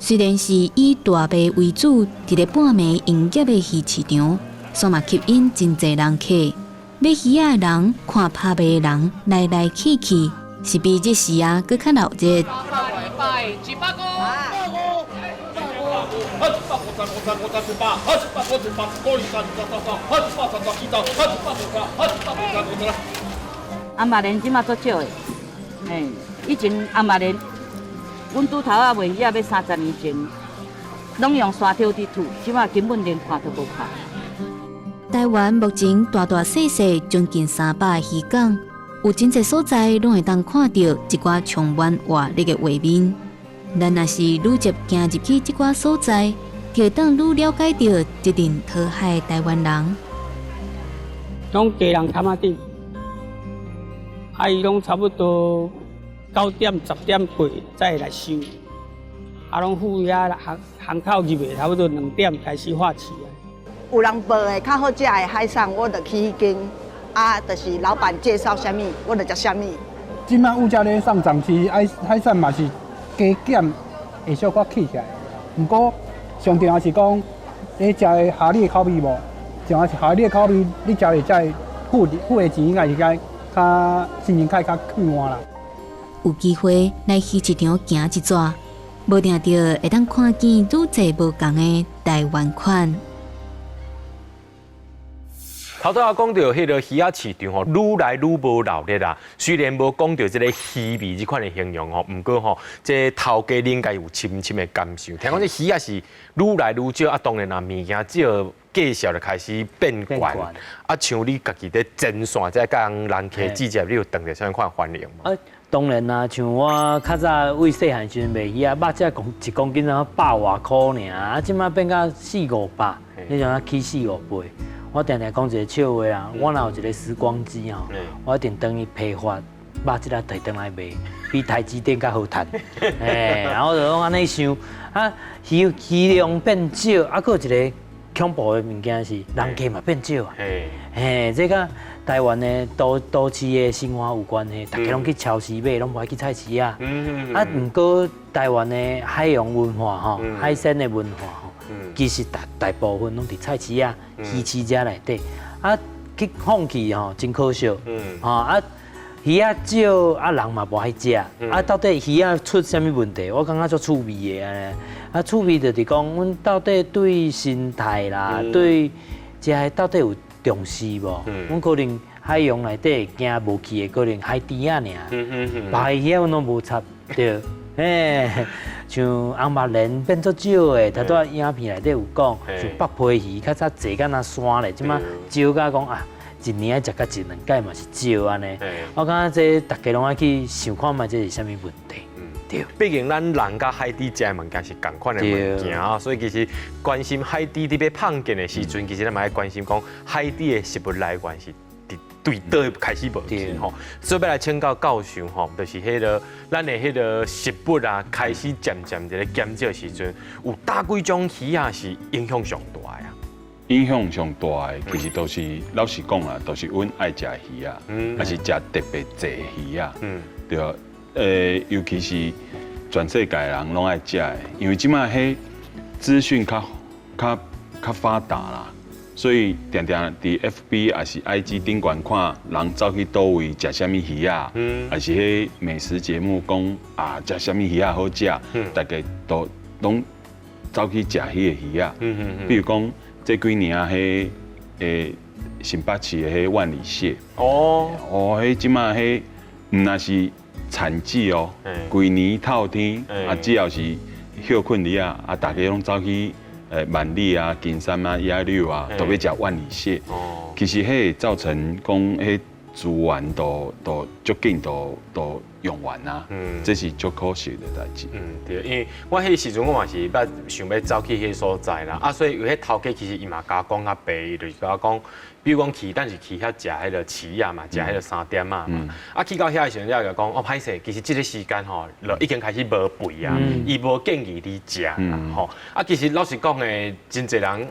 雖然是以大賣為主，佇咧半暝營業的魚市場，煞嘛吸引真濟人客。買魚仔的人，看拍賣的人，來來去去，是比這時啊閣較鬧熱。一百五十、五十、五十一百，一百五十八、五二三、三三三，一百三十一、一百五十、一百五十五十。红目鰱這馬足少的，嘿，以前紅目鰱，阮拄頭仔賣魚仔欲30年前，攏用沙條佇吐，這馬根本連看都無看。台灣目前大大細細將近300個漁港，有真濟所在攏會當看著一寡充滿活力的畫面。咱若是愈捷行入去這寡所在，就會當愈了解著這陣討海的台灣人。攏家人崁仔頂，啊伊攏差不多9點10點過才會來收，啊攏赴遐巷巷口入的，差不多2點開始發市啊。有人報的較好食的海產，我就去彼間，啊，就是老闆介紹啥物，我就食啥物。這擺物價咧上漲，其實海海產嘛是加減會小可起起來。毋過上重要是講，你食的合你的口味無？重要是合你的口味，你食會才會付付的錢應該是較較心情較較快活啦。有機會來魚市場行一逝，無定著會當看見愈濟無仝的台灣款。頭拄仔講著彼個魚仔市場吼，愈來愈無鬧熱啦。雖然無講著這个魚味這款的形容吼，毋過吼，這頭家應該有深深的感受。聽講這魚仔是愈來愈少，啊，當然啦，物件少，價數就開始變懸。啊，像你家己佇前線，這佮人客記者，你有當著啥物款反應無？啊，當然啦，像我較早為細漢時陣賣魚仔，肉只公一公斤啊百外箍爾，啊，這擺變甲四五百，你像啊起四五倍。我定定講一个笑話啦，我若有一个時光機吼，我一定轉去批發肉質仔提轉來賣，比台積電較好趁。嘿，然後就攏按呢想，啊，魚魚量變少，啊，閣有一个恐怖的物件是人客嘛變少啊。嘿，這佮台灣的都都市的生活有關係，大家攏去超市買，攏無愛去菜市仔。啊，毋過台灣的海洋文化吼，海鮮的文化吼，其實大大部分攏佇菜市仔、魚市遮內底，啊，去放棄吼，真可惜。吼啊，魚仔少，啊人嘛無愛食，啊到底魚仔出啥物問題？我感覺足趣味的按呢。啊，趣味就是講，阮到底對生態啦，對這个到底有重視無？阮可能海洋內底驚無去的，可能海豬仔爾，別个魚仔阮攏無插對。嘿，像紅目鰱變做少的，頭拄仔影片內底有講，像北皮魚較早濟敢若山咧，這擺少甲講啊，一年愛食甲一兩擺嘛是少按呢。我感覺這大家攏愛去想看覓，這是啥物問題？對。畢竟咱人佮海底食的物件是仝款的物件啊，所以其實關心海底佇欲胖見的時陣，其實咱嘛愛關心講海底的食物來源是對佗位開始無去吼，所以欲來請教教授吼，就是彼个咱的彼个食物啊，開始漸漸佇咧減少的時陣，有佗幾種魚仔是影響上大的啊？影響上大的，其實都是老實講啊，都是阮愛食魚仔，抑是食特別濟魚仔，對啊，尤其是全世界人攏愛食的，因為這擺彼資訊較較較發達啦。所以定定佇 FB 抑是 IG 頂懸看人走去佗位食啥物魚仔，抑是彼美食節目講啊食啥物魚仔好食，大家都攏走去食彼个魚仔。比如講這幾年啊，彼新北市的彼萬里蟹，哦哦，彼這擺彼毋但是產季哦，規年透天啊，只要是歇睏日啊，啊，大家攏走去。萬里啊、金山啊、野柳啊，都欲食萬里蟹。哦，其實彼會造成講彼資源都都足緊都都用完啊。這是足可惜的代誌。嗯，對，因為我彼時陣我嘛是捌想欲走去彼个所在啦。啊，所以有彼頭家其實伊嘛共我講較白，伊就是共我講，比如講去，咱是去遐食彼个市仔嘛，食彼个三點仔嘛。啊，去到遐的時陣，才共講，哦，歹勢，其實這个時間吼，就已經開始無肥啊，伊無建議你食啦，吼。啊，其實老實講的，真濟人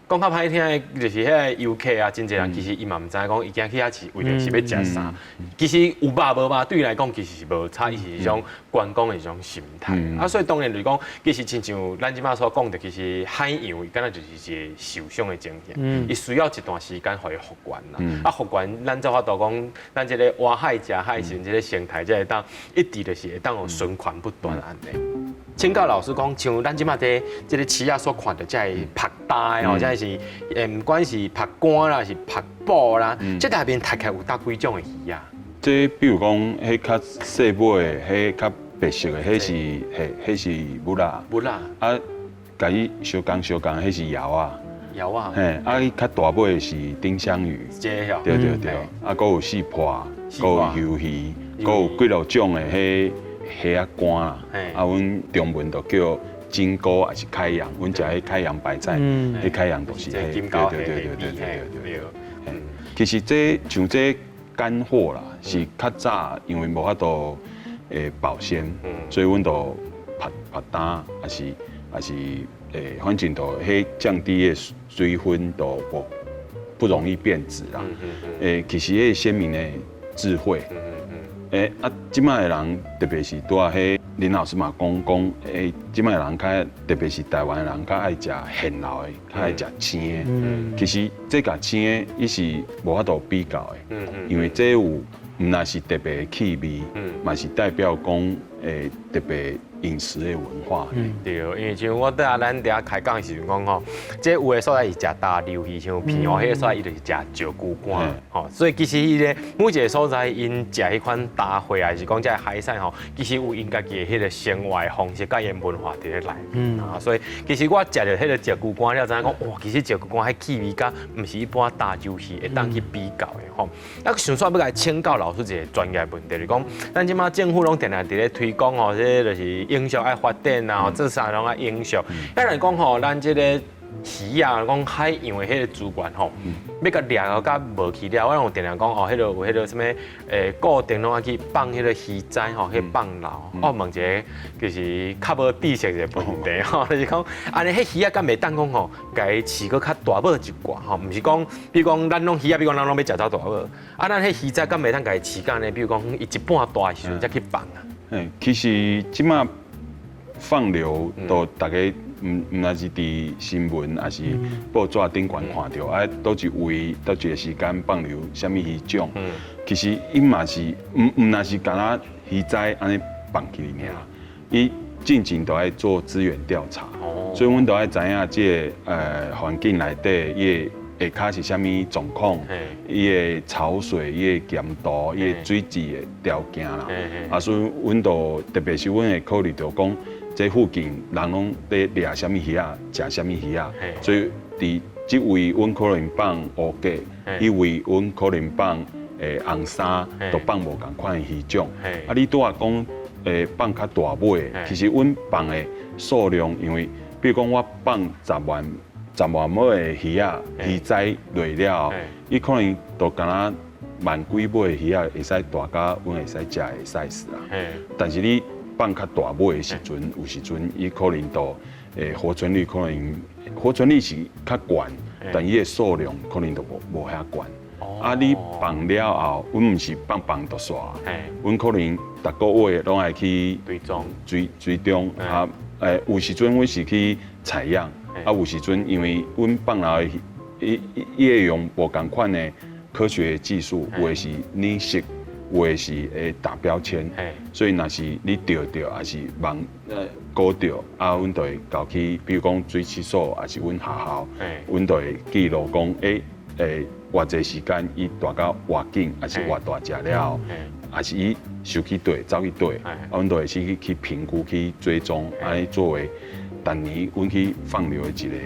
講較歹聽的，就是彼个遊客啊，真濟人其實伊嘛毋知影講，伊行去遐是為著是欲食啥。其實有肉無肉對伊來講其實是無差，伊是一種觀光的一種心態。啊，所以當然就是講，其實親像咱這擺所講的，其實海洋伊敢若就是一個受傷的情形，伊需要一段時間予伊復原啦。啊，復原咱才有法度講，咱這個活海食海時陣，這個生態才會當一直就是會當有循環不斷按呢。請教老師講，像咱這馬佇這個市仔所看著這个曝焦的吼，這是毋管是曝乾啦，是曝捕啦，這內面大概有佗幾種的魚仔？這比如講，彼較細尾的，彼較白色的，彼是彼彼是武仔。武仔。啊，共伊相仝相仝，彼是鰩仔。鰩仔。嘿，啊，伊較大尾的是丁香魚。這個。對對對，啊，閣有四破，閣有魷魚，閣有幾落種的彼蝦仔乾啦。啊，阮中文就叫金鈎，抑是開陽，阮食彼開陽白菜，彼開陽就是彼。對對對對對對對。其實這像這乾貨啦，是較早因為無法度保鮮，所以阮就曝曝焦，抑是抑是反正就彼降低的水分都不容易變質啦。其實彼先民的智慧，啊，這擺的人特別是拄仔彼林老師嘛講講，這擺的人較特別是台灣的人較愛食現流的，較愛食生的。其實這佮生的，伊是無法度比較的，因為這有毋但是特別的氣味，嘛是代表講特別飲食的文化。對，因為像我佇咱佇遐開講的時陣講吼，這有的所在是食焦溜魚，像澎湖彼个所在伊就是食石龜乾，吼，所以其實彼个每一个所在𪜶食彼款焦貨，抑是講這海產吼，其實有𪜶家己的彼个生活的方式佮𪜶文化佇咧內面啊，所以其實我食著彼个石龜乾了，知影講哇，其實石龜乾彼氣味佮毋是一般焦溜魚會當去比較的吼。啊，想煞欲共請教老師一个專業問題，就是講，咱這馬政府攏定定佇咧推廣吼，這個就是永續愛發展啊，做啥攏愛永續。啊，來講吼，咱這個魚仔，講海洋的彼个資源吼，欲共掠予較無去了，我攏有定定講哦，彼个有彼个啥物固定攏愛去放彼个魚仔吼，去放流。我問一个就是較無知識一个問題吼，就是講，按呢彼魚仔敢袂當講吼，共伊飼閣較大尾一寡吼，毋是講，比如講咱攏魚仔，比如講咱攏欲食到大尾，啊，咱彼魚仔敢袂當共伊飼甲呢？比如講伊一半大的時陣才去放啊。其實這馬放流都逐家毋但是佇新聞，抑是報紙頂懸看著，啊，佗一位，佗一个時間放流啥物魚種。其實伊嘛是毋但是干焦魚仔按呢放去爾，伊進前都愛做資源調查，所以阮都愛知影這个環境內底伊的下跤是啥物狀況，伊的潮水、伊的鹹度、伊的水質的條件啦。啊，所以阮都特別是阮會考慮著講，這附近人攏咧掠啥物魚仔，食啥物魚仔，所以佇這位阮可能放烏雞，彼位阮可能放紅衫，都放無仝款的魚種。啊，你拄仔講放較大尾，其實阮放的數量，因為比如講我放10萬尾的魚仔，魚仔落了後，伊可能就敢若萬幾尾的魚仔會使大甲阮會使食的 size 啦。但是你放較大尾的時陣，有時陣伊可能就活存率可能活存率是較懸，但伊的數量可能就無遐懸。啊，你放了後，阮毋是放放就煞，阮可能逐個月攏愛去追蹤追追蹤啊。有時陣阮是去採樣，啊，有時陣因為阮放流的伊伊會用無仝款的科學技術，有的是染色，有的是會打標籤，所以若是你釣著，抑是網勾著，啊，阮就會交去，比如講水質所，抑是阮學校，阮就會記錄講，偌濟時間伊大到偌緊，抑是偌大隻了後，抑是伊游去佗，走去佗，啊，阮就會去去評估、去追蹤，按呢作為逐年阮去放流的一个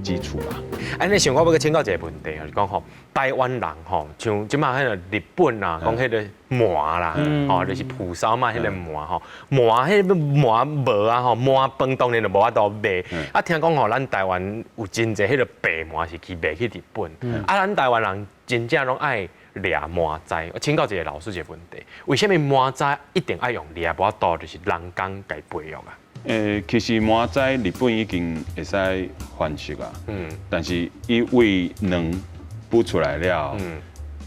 基礎啦。按呢，像我欲閣請教一个問題，就是講吼，台灣人吼，像這馬彼个日本啊，講彼個鰻啦，吼，就是蒲燒賣彼个鰻吼，鰻彼个鰻無啊吼，鰻飯當然就無法度賣。啊，聽講吼，咱台灣有真濟彼个白鰻是去賣去日本。啊，咱台灣人真正攏愛掠鰻仔。我請教一个老師一个問題：為啥物鰻仔一定愛用掠？無法度就是人工共培育啊？其實鰻仔日本已經會使繁殖啊，但是伊為卵孵出來了，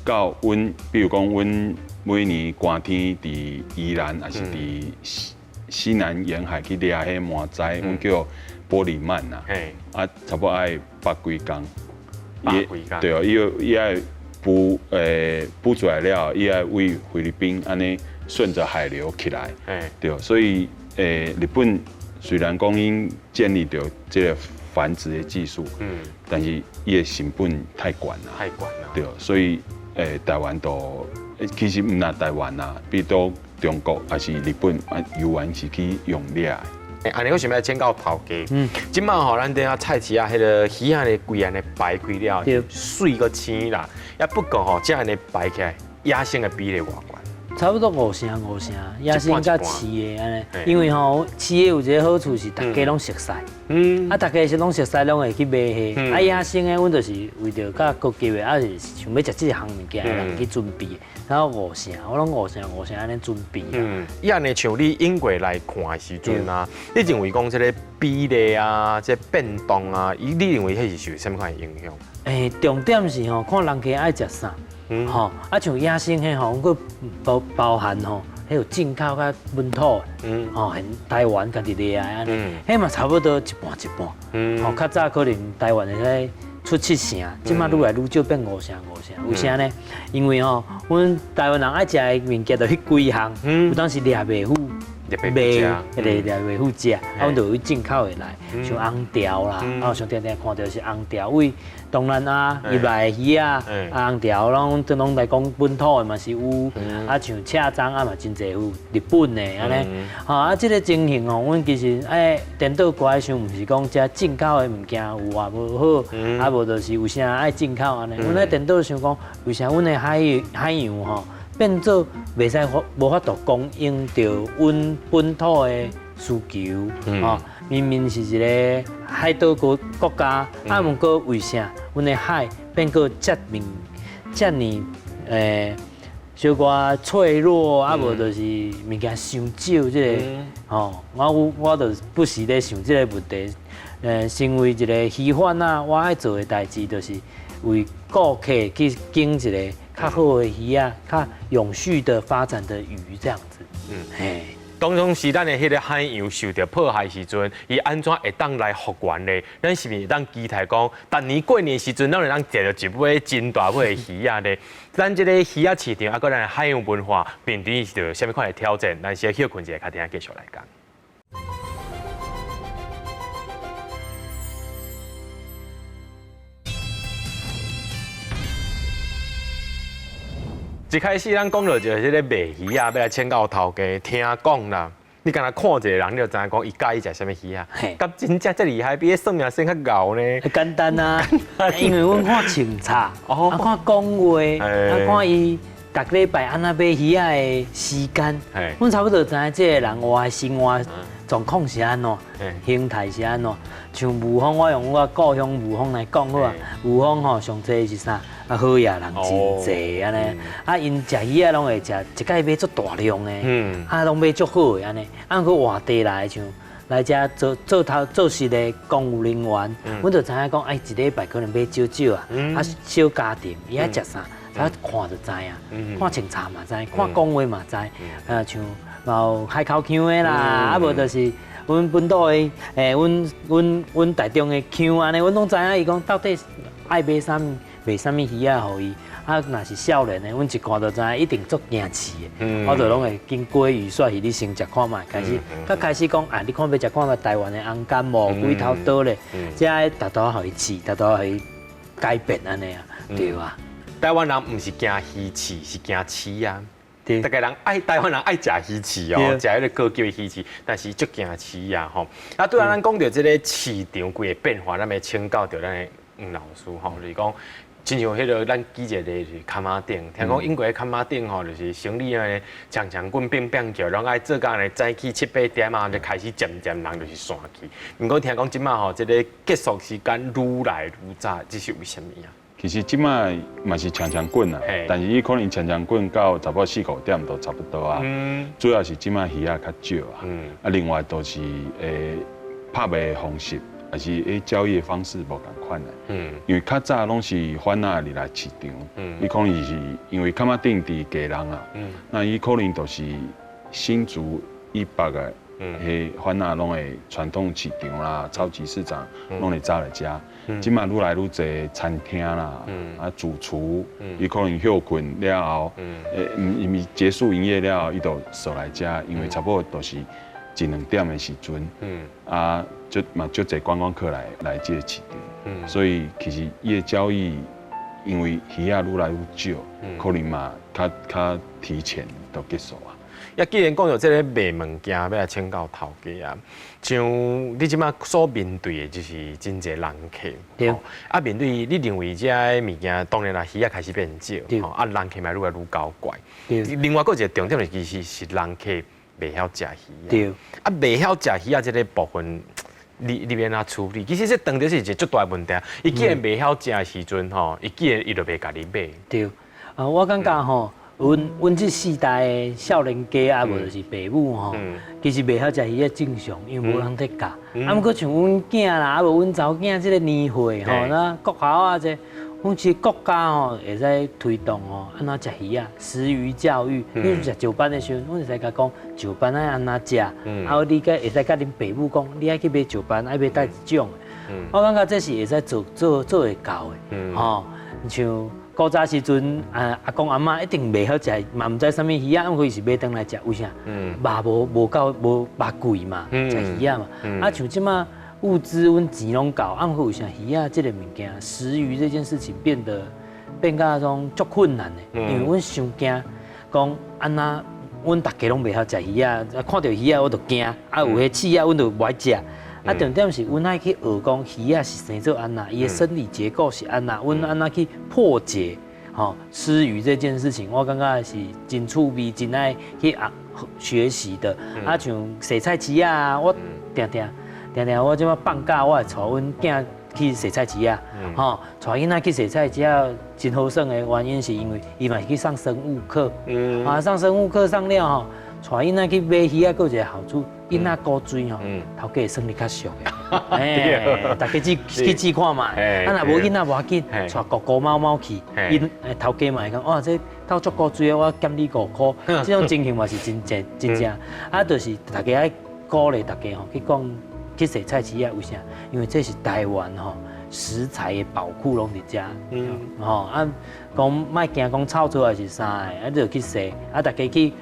到阮，比如講阮每年寒天佇宜蘭，抑是佇西南沿海去掠彼鰻仔，阮叫玻璃鰻啦，啊，差不多愛百幾工，百幾工，對哦，伊愛孵出來了，伊愛為菲律賓按呢順著海流起來，對，所以日本雖然講𪜶建立著這个繁殖的技術，但是伊的成本太懸啦，太懸啦，對，所以台灣都其實毋若台灣啦，比如講中國抑是日本啊，猶原是去用掠的。按呢，我想欲請教頭家。這擺吼，咱佇遐菜市仔，彼个魚仔咧規按呢排開了，媠閣青啦。也不過吼，這按呢排起來，野生的比例偌懸？差不多五成五成，野生佮飼的按呢。因為吼，飼的有一个好處是逐家攏熟似，啊，逐家是攏熟似，攏會去買彼。啊，野生的，阮就是為著較高級的，啊是想欲食這項物件的人去準備。然後五成，我攏五成五成按呢準備。伊按呢像你英國來看的時陣啊，你認為講這个比例啊，這个變動啊，伊你認為彼是受啥物款的影響？重點是吼，看人家愛食啥。吼，啊像野生彼吼，閣包包含吼，彼有進口佮本土，吼，台灣家己掠的按呢，彼嘛差不多一半一半，吼，較早可能台灣會使出七成，這馬愈來愈少變五成五成，為啥呢？因為吼，阮台灣人愛食的物件就彼幾項，有當時掠袂赴。賣，掠掠袂赴食，啊，阮就有進口的來，像紅條啦，啊，上定定看著是紅條，為東南亞入來的魚仔，啊，紅條攏都攏來講本土的嘛是有，啊，像赤鯽啊嘛真濟有日本的按呢，吼，啊，這个情形吼，阮其實愛顛倒過來想，毋是講這進口的物件有偌無好，啊，無就是為啥愛進口按呢？阮愛顛倒想講，為啥阮的海海洋吼？變做袂使法無法度供應著阮本土的需求，吼，明明是一个海島國國家，啊，毋過為啥阮的海變閣遮爾遮爾小可脆弱，啊，無就是物件傷少，這个吼，我我就不時咧想這个問題。身為一个魚販仔，我愛做的代誌就是為顧客去揀一个較好的魚仔，較永續的發展的魚這樣子。嘿。當中時咱的彼个海洋受著破壞時陣，伊按怎會當來復原咧？咱是毋是會當期待講，逐年過年時陣，咱會當食著一尾真大尾的魚仔咧？咱這个魚仔市場，啊，閣咱的海洋文化面對著啥物款的挑戰？咱先歇睏一下，較聽繼續來講。一開始咱講著就是這个賣魚仔，欲來請教頭家，聽講啦，你敢若看一个人，你就知影講伊佮意食啥物魚仔。佮真正這厲害，比算命先較𠢕呢。簡單啊，因為阮看穿插，啊看講話，啊看伊逐禮拜按怎買魚仔的時間，阮差不多知影這个人活的生活狀況是按怎，形態是按怎。像霧峰，我用我故鄉霧峰來講好啊。霧峰吼上濟是啥？啊，好野人真濟按呢。啊，𪜶食魚仔攏會食，一擺買足大量的，啊，攏買足好的按呢。啊，閣外地來像來遮做做頭做事的公務人員，阮就知影講，哎，一禮拜可能買少少啊，啊，小家庭伊愛食啥，他看就知啊，看穿插嘛知，看講話嘛知。啊，像嘛有海口腔的啦，啊無就是。阮本土的，阮阮阮台中的腔按呢，阮攏知影伊講到底愛買啥物，賣啥物魚仔予伊。啊，若是少年的，阮一看就知影一定足驚飼的。我就攏會經過魚煞去，你先食看覓，開始，才開始講啊，你看欲食看覓台灣的紅柑無，幾頭刀咧，才逐逐予伊試，逐逐予伊改變按呢啊，對啊。台灣人毋是驚魚刺，是驚刺啊。逐家人愛台灣人愛食魚翅哦，食彼个高級的魚翅，但是足驚刺啊吼。啊，對啊，咱講著這个市場規个變化，咱欲請教著咱的黃老師吼，就是講，親像彼个咱舉一个例就是崁仔頂，聽講英國的崁仔頂吼，就是生理按呢長長棍變變叫，攏愛做工呢早起七八點啊，就開始漸漸人就是散去。毋過聽講這馬吼，這个結束時間愈來愈早，這是為啥物啊？其實這馬嘛是長長棍啊，但是伊可能長長棍到差不多四五點都差不多啊。主要是這馬魚仔較少啊。啊，另外就是拍賣方式，抑是交易的方式無仝款啊。因為較早攏是販仔入來市場，伊可能是因為崁仔頂佇基隆啊，那伊可能就是新竹以北的。彼販仔攏會傳統市場啦、超級市場攏會走來遮。這馬愈來愈濟餐廳啦，啊主廚，伊可能歇睏了後，毋毋結束營業了後，伊就踅來遮，因為差不多就是一一兩點的時陣，啊，就嘛足濟觀光客來這个市場，所以其實伊的交易，因為魚仔愈來愈少，可能嘛較提前就結束啊。啊，既然講到這个賣物件，欲來請教頭家啊，像你這馬所面對的就是真濟人客，啊，面對你認為這个物件，當然啦，魚仔開始變少，啊，人客嘛愈來愈搞怪。另外閣一个重點是，其實是人客袂曉食魚。啊，袂曉食魚仔這个部分，你欲按怎處理？其實這當作是一个足大的問題。伊既然袂曉食的時陣吼，伊既然伊就袂共你買。對，啊，我感覺吼，阮這世代的少年家啊，無就是爸母吼，其實袂曉食魚仔正常，因為無人咧教。啊，毋過像阮囝啦，啊無阮查某囝這个年歲吼，那國校啊這，阮其實國家吼會使推動吼，按怎食魚仔，食魚教育。你食石斑的時陣，阮會使共講石斑愛按怎食，啊，你閣會使佮恁爸母講，你愛去買石斑，愛買佗一種。我感覺這是會使做會到的，吼，像古早時陣，啊阿公阿嬤一定袂曉食，嘛毋知啥物魚仔，毋過伊是買轉來食，為啥？肉無夠無肉貴嘛，食魚仔嘛。啊，像這馬物資，阮錢攏夠，啊，毋過為啥魚仔這个物件，食魚這件事情變得變甲種足困難的？因為阮傷驚講按怎，阮逐家攏袂曉食魚仔，啊，看著魚仔我就驚，啊，有彼刺仔阮就無愛食。啊，重點是阮愛去學講魚仔是生做按怎，伊的生理結構是按怎，阮按怎去破解吼吃魚這件事情，我感覺是真趣味，真愛去啊學習的。啊，像踅菜市仔，我定定定定，我這馬放假我會帶阮囝去踅菜市仔，吼，帶囡仔去踅菜市仔真好耍的原因是因為伊嘛是去上生物課，啊，上生物課上了吼，帶囡仔去買魚仔，閣有一个好處。囡仔古錐吼，頭家會算得較俗的，哎，逐家去試看覓，啊若無囡仔無要緊，帶狗狗貓貓去，𪜶頭家嘛會講，哇，這鬥足古錐的，我減你5箍，這種情形嘛是真正真正，啊，就是逐家愛鼓勵逐家吼去講去踅菜市仔，為啥？因為這是台灣吼食材的寶庫攏佇遮，吼啊，講莫驚講臭臊還是啥的，啊，你就去踅，啊，逐家去，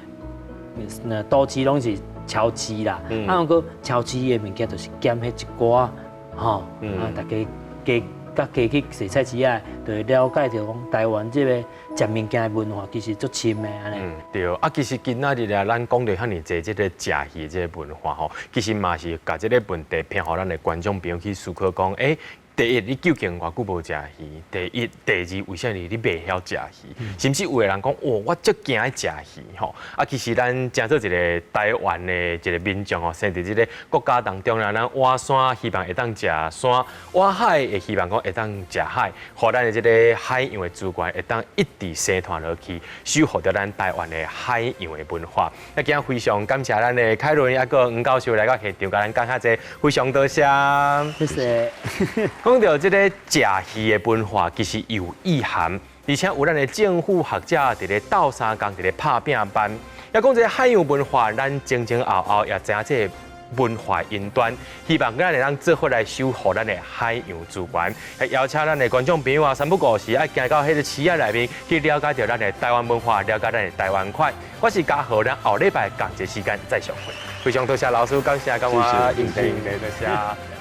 都市攏是超市啦，啊，毋過超市的物件就是減彼一寡，吼，啊，逐家加佮加去踅菜市仔，就會了解著講台灣這个食物件的文化其實足深的按呢。對，啊，其實今仔日啊，咱講著遐爾濟這个食魚這个文化吼，其實嘛是共這个問題偏予咱的觀眾朋友去思考講，欸，第一，你究竟偌久無食魚？第一、第二，為啥物你袂曉食魚？甚至有的人講，哦，我足驚愛食魚吼。啊，其實咱成做一个台灣的一个民眾吼，生佇這个國家當中啦，咱倚山希望會當食山，倚海會希望講會當食海，予咱的這个海洋的資源會當一直生傳落去，守護著咱台灣的海洋的文化。啊，今日非常感謝咱的凱倫抑閣黃教授來到現場，共咱講遐濟，非常多謝。謝謝。講到這个食魚的文化，其實有意涵，而且有咱的政府學者佇咧鬥相共，佇咧拍拚辦。抑講這个海洋文化，咱前前後後也知影這个文化因端，希望咱會當做伙來守護咱的海洋資源。邀請咱的觀眾朋友啊，三不五時愛行到彼个市仔內面去了解著咱的台灣文化，了解咱的台灣款。我是嘉豪，咱後禮拜仝一个時間再相會。非常多謝老師，感謝，感謝，謝謝，多謝。